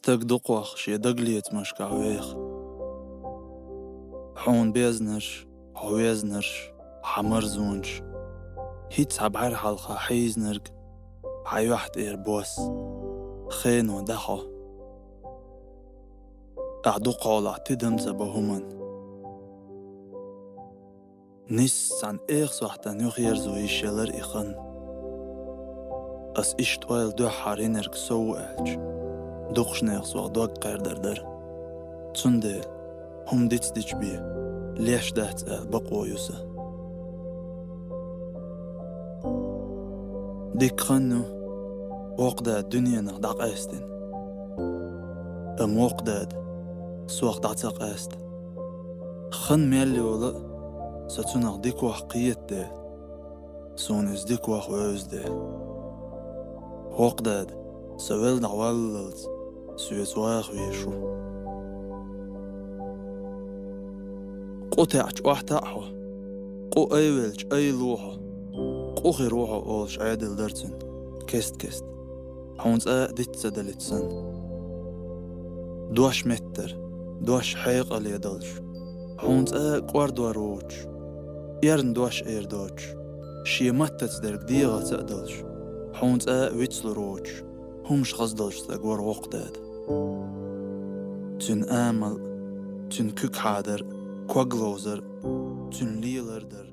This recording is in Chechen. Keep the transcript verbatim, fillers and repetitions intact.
Даг дукхох шен дагалецамашкахь веха. Хьуна безнарш, хьо везнарш, хьан марзонаш, хӀинца хьан бӀаьра хьалха хьийзинарг, хьан юьхь тӀера бос, хено дӀахьо. Ахь дукха хьолахь тидам ца бо хӀуманна. Нийсса цхьана эха сохьтана юхаерзо йиш елара и хан. Ас иштта ойла дуьххьара йинарг со ву аьлча, дукхачу нехан сох дог кхердар дара. Цундела, хӀума дицдича бен, леш дац аьлла бакъо ю сан. Дика хан ю, воккха дада дуьненах дӀакъаьстина. Амма воккха дада сох дӀа ца къаьста. Хан мел йолу а, со цунах дикох кхета дела, суна иза дикох вевза дела. Воккха дада, со велла дӀаваллалц, соьца ваха везаш ву. Къу теӀча охьатаӀа хьо, къу айвелча айла ву хьо, къу хир ву хьо олуш Ӏедал дара цуьнан, кест-кеста, хьуна цкъа а диц ца далийта санна. Дош меттара, дош хьекъале долуш, хьуна цкъа а кӀордор воцуш, эрна дош эр доцуш, шен маттаца дерг дегӀаца а долуш, хьуна цкъа а вицлур воцуш, хӀумаш хаза долуш стаг вара воккха дада. Цуьнан амал а, цуьнан куьг хьадар а, ког ловзар а, цуьнан лелар а дара